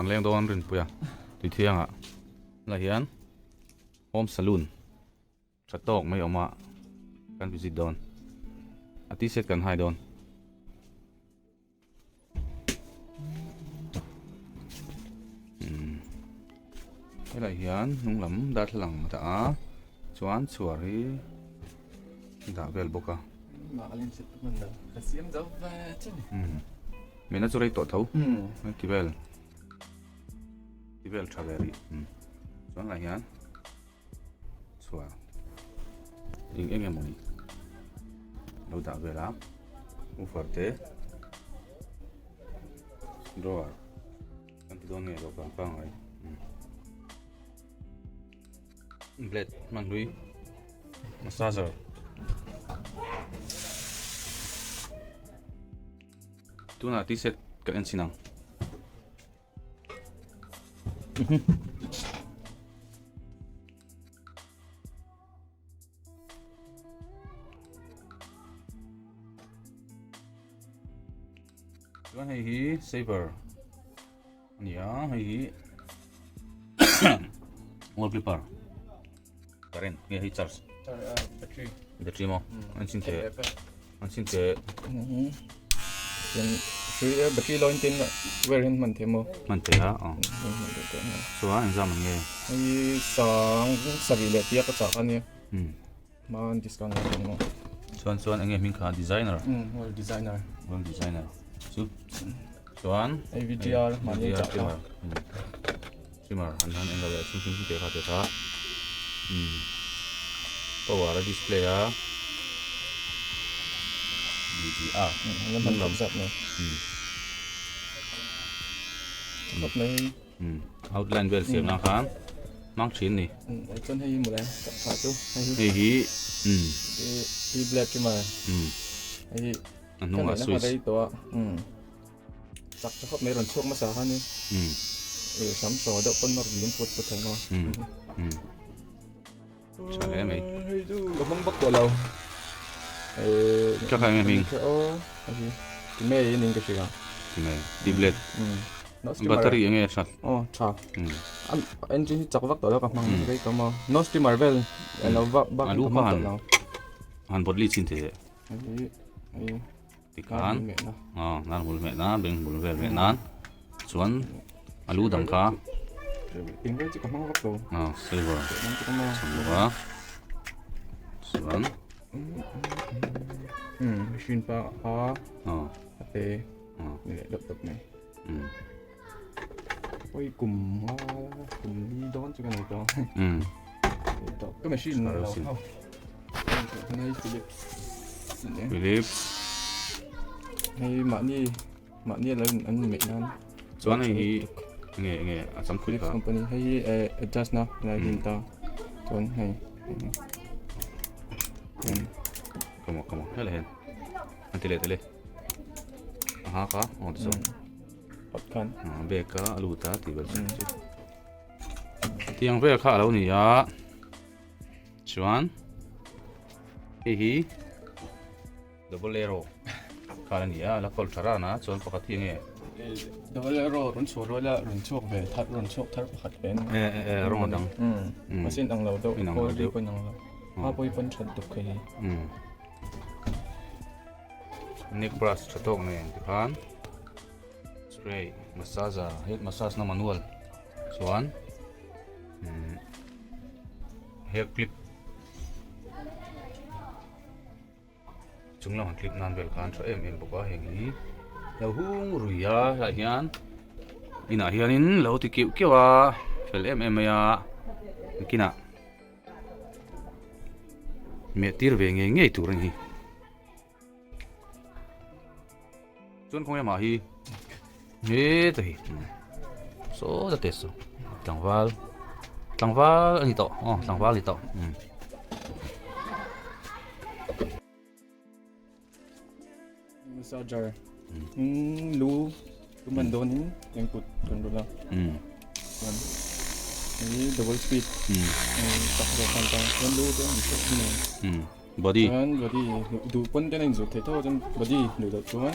Kan leng dawn Rinpuia Tuithiangah lah hian Home Saloon tha tawk mai awm a kan visit dawn a t-shirt kan hai dawn. Helai hian hnung lam darthlalang a dah a chuan chhuar hi dah vel bawk a. Mena chu rei tawh tho ti vel ti vel tha ve rih chuan lah hian chhuar eng eng emawni lo dah vel a woofer te drawer kan ti dawn nge lo kan pangai blade hman hlui massager tunah t-shirt kan en chhin ang. Chuan hei hi saver a ni a hei hi wall clipper current nge hei charge battery battery maw an chhin teh an chhin teh chuan hrui battery lo in tin wire hian hman thei maw hman thei a aw chuan engzam ang nge hei sang sarih leh tia ka chak a nia hma discount a awm maw chuan chuan enge hming kha designer world designer world designer chu chuan hei VTR mahni chah kha trimmer an han en lo leh chhung chhung te kha te kha power a display a VTR la hman loh zat mai khawp mai outline vel siam nan khan hmang thin ni chuan hei hi mawle chak tha chu hei hi hi black trimmer hei hi a hnungah switch rei tawh a Chak tha khawp mai rawn chhuak hmasa kha ni. E sam saw deuh pawn nawr lim put put thei maw. Tha hle mai. Hei chu ka hmang bak tawh lo. E Ka khai nge hming. O hei ti me in in ka hria. Ti me tablet. Battery enge that. O tha. Engine hi chak vak tawh lo ka hmang rei tawh maw. No steamer vel lo vak bak ka hmang tawh lo. Han botli chin the. Hei hei Tikhan aw nan hmul hmeh nan beng hmul vel hmeh nan chuan a lu dang kha aw silver chhawm bawk a chuan machine pa a aw a te leh deuh deuh mai oi kum nga kum li dawn chu ka nei tawh ka machine lo ho hei Philips Philips hei mahni mahni lo an meh nan chuan hei hi nge nge a cham khuih kha company hei hi adjust na lai din ta chuan hei come on come on hele hen an ti leh ti leh a ha kha aw ti chuan Hot khan. Bag a a lut a tih vel chu. Tiang vel kha a lo ni a. Chuan hei hi double arrow khan a ni a, la kawl tha ran a chuan pakhat hi enge? Double arrow rawn chhuah rual a rawn chhuak ve thar rawn chhuak thar pakhat ve a ni. E e rawng a dang. Mahse in ang lo deuh quality pawh in ang lo. A pawh hi pawn that deuh kha hi. Neck brush tha tawk nen tikhan spray massager head massage na manual chuan hair clip chung lam han clip nan vel khan tha em em bawk a heng hi lo hung rui a helai hian inah hianin lo ti keuh keuh a fel em em mai a kinah meh tir ve ngei ngei tur a ni. Chuan khawnge mah hi heta hi saw ta te saw tlangval tlangval a ni tawh aw tlangval a ni tawh um. Massager lu lu man dawnin eng kut kan rawlh a chuan hei double speed tak zawk khan ta chuan lu te an chhawk thung a. Body. Chuan body duh pawn ten a inzut theih tho a chuan body duh loh chuan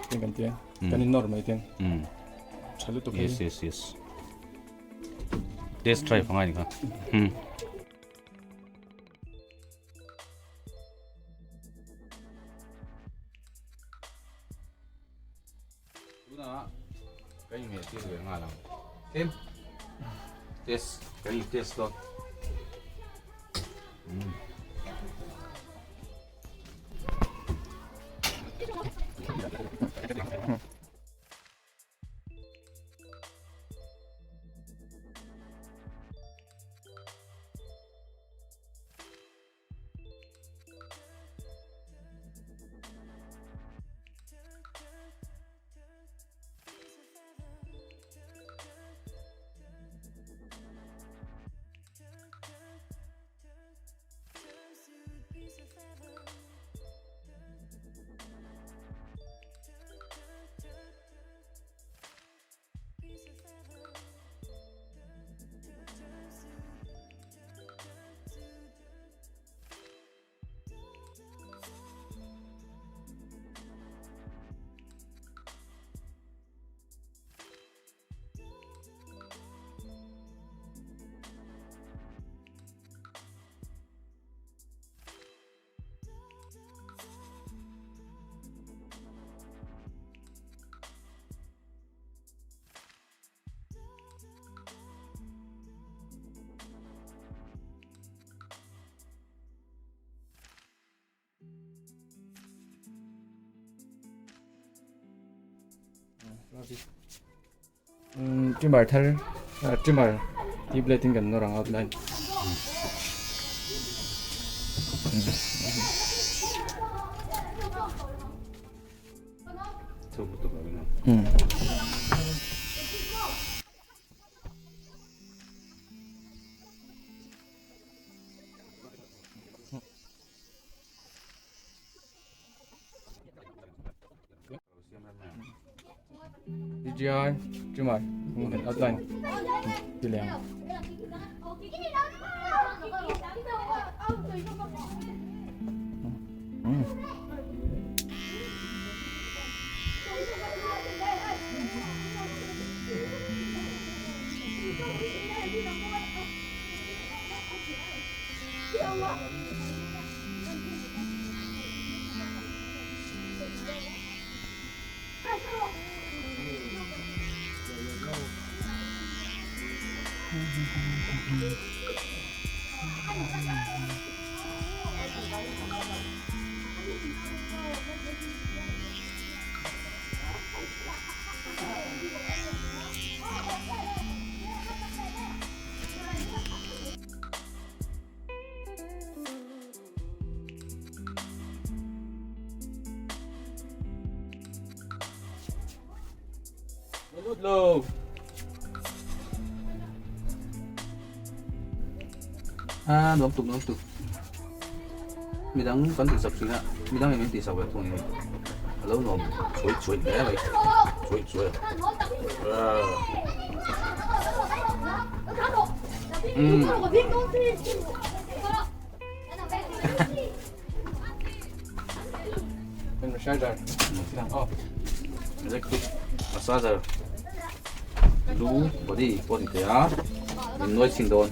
heng kan tia kan in nawr mai ten. Tha lutuk hei. Yes yes yes. Test drive angai ni kha. Hmm. Tuna kan in hmeh tir ve nghal ang. Tlem test kan in test dawn. Hmm. Trimmer thar trimmer tih blade in kan nawr ang outline. DJI trimmer outline ti leh ang. Lut lo. A nuam tuk nuam tuk. Midang kan tihsak thin a, midang in min tihsak ve thung hi a lo nuam chuai chuai hle mai, chuai chuai a. Umm. Massager. Oh. Electric massager. Lu body pawh ni thei a, min nuai chhin dawn.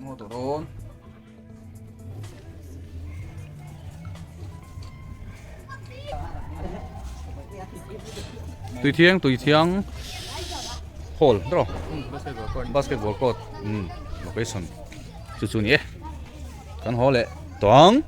Kan haw tawh dawn. Tuithiang tuithiang hall tawh basketball court location chu chu ni e kan haw leh tawh ang.